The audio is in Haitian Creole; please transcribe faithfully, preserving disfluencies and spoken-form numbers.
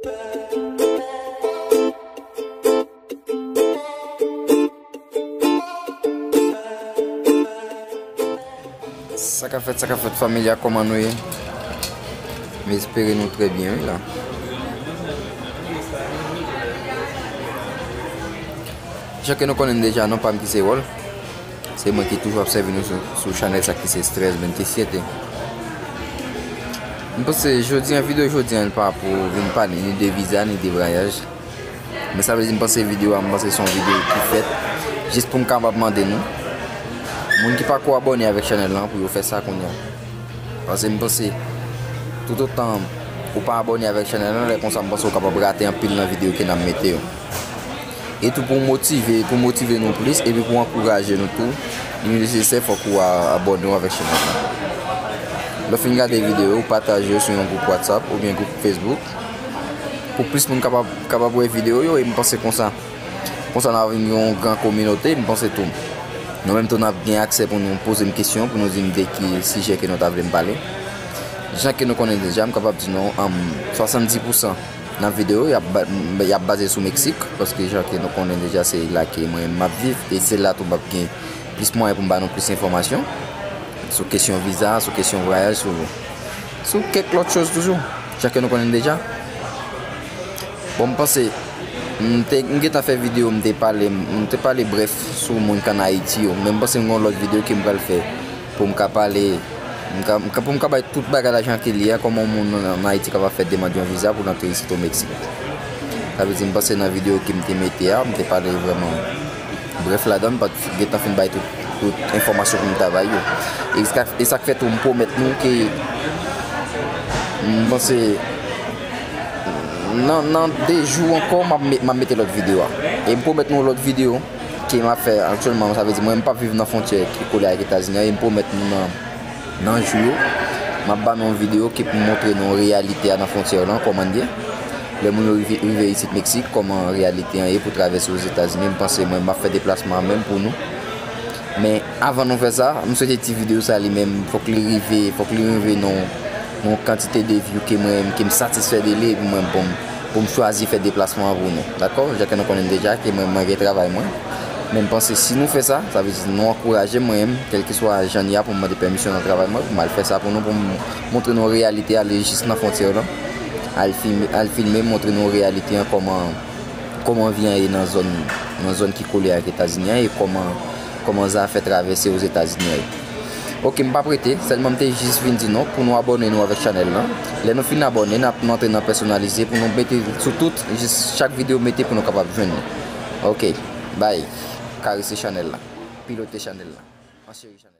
Sa k ap fèt, sa k ap fèt, fanmi a, kòman nou ye? M espere nou trè byen, wi, la. Jan ke nou konnen deja, non pa m ki se Wòl. Se mwen ki toujou ap sèvi nou sou, sou chanèl sa ki se Stress Bente Siete. M panse jodi an, videyo jodi an, li pa pou vin pale ni de viza, ni de vwayaj. Men sa vle di, m panse videyo a, m panse se yon videyo ki fèt jis pou m kapab mande nou, moun ki pako abòne avèk chanèl lan, pou yo fè sa kounye a. Paske m panse, toutotan ou pa abòne avèk chanèl lan, lè konsa m panse ou kapab rate anpil nan videyo ke n ap mete yo. E tou pou motive, pou motive nou plis, epi pou ankouraje nou tou, li nesesè fòk ou a-, abòne w avèk chanèl lan. Lè w fin gade videyo, ou pataje yo sou yon gwoup WhatsApp oubyen gwoup Facebook. Pou plis moun kapab, kapab wè videyo yo, e m panse konsa, konsa n a vin yon gran kominote, m panse tou. Nou menm tou n ap gen aksè pou nou poze m kesyon, pou nou di m de ki sijè ke nou ta vle m pale. Jan ke nou konnen deja, m kapab di nou, um, swasanndis pousan nan videyo, y ap ba-, y ap baze sou Meksik, paske jan ke nou konnen deja, se la ke mwen m ap viv, e se la tou m ap gen plis mwayen pou m ba nou plis enfòmasyon sou kesyon viza, sou kesyon vwayaj, sou, sou kèk lòt choz toujou, jan ke nou konnen deja. Bon, m panse, m te, m gentan fè videyo, m te pale, m te pale brèf sou moun k ann Ayiti yo, men m panse m gen yon lòt videyo ke m pral fè pou m ka pale, m ka, m ka, pou m ka bay tout bagay la jan ke l ye a, kòman yon moun ann, ann Ayiti kapab fè demann yon viza pou l antre isit o Meksik. Sa vle di, m panse nan videyo ke m te mete a, m te pale vrèman brèf ladan, m pa t gentan fin bay tout, tout enfòmasyon pou m ta bay yo. E sa, e sa k fè tou m pwomèt nou ke m panse nan, nan de jou ankò, m ap me-, m ap mete lòt videyo a. E m pwomèt nou lòt videyo ke m ap fè aktyèlman, sa vle di mwen, m p ap viv nan fwontyè ki kole ak Etazini an, e m pwomèt nou nan, nan jou yo, m ap ba nou yon videyo ki pou montre nou reyalite a nan fwontyè lan, kòman l ye. Lè moun yo rive, rive isit Meksik, kòman reyalite an ye pou travèse Ozetazini. M panse mwen, m ap fè deplasman an menm pou nou. Men avan nou fè sa, m swete ti videyo sa li menm, fòk li rive, fòk li rive nan, nan yon kantite de view ke mwen, ke m satisfè de li, epi mwen, pou m, pou m chwazi fè deplasman an pou nou. Dakò? Jan ke nou konnen deja ke mwen, mwen gen travay mwen. Men m panse si nou fè sa, sa vle di nou ankouraje mwen menm, kèlkeswa jan li a, pou m mande pèmisyon nan travay mwen, pou m al fè sa pou nou, pou m montre nou reyalite a, ale jis nan fwontyè lan. Al filme, al filme, montre nou reyalite an, kòman, kòman vi an ye nan zòn, nan zòn ki kole ak Etazini an, e kòman, kòman zafè travèse Ozetazini an ye. Oke, m p ap rete, sèlman m te jis vin di nou pou nou abòne nou avèk chanèl lan. Lè nou fin abòne, n ap, nou antre nan pèsonalize pou nou mete sou tout, jis chak videyo mete pou nou kapab jwenn li. Oke, bay, karese chanèl la, pilote chanèl la, ancheri chanèl la.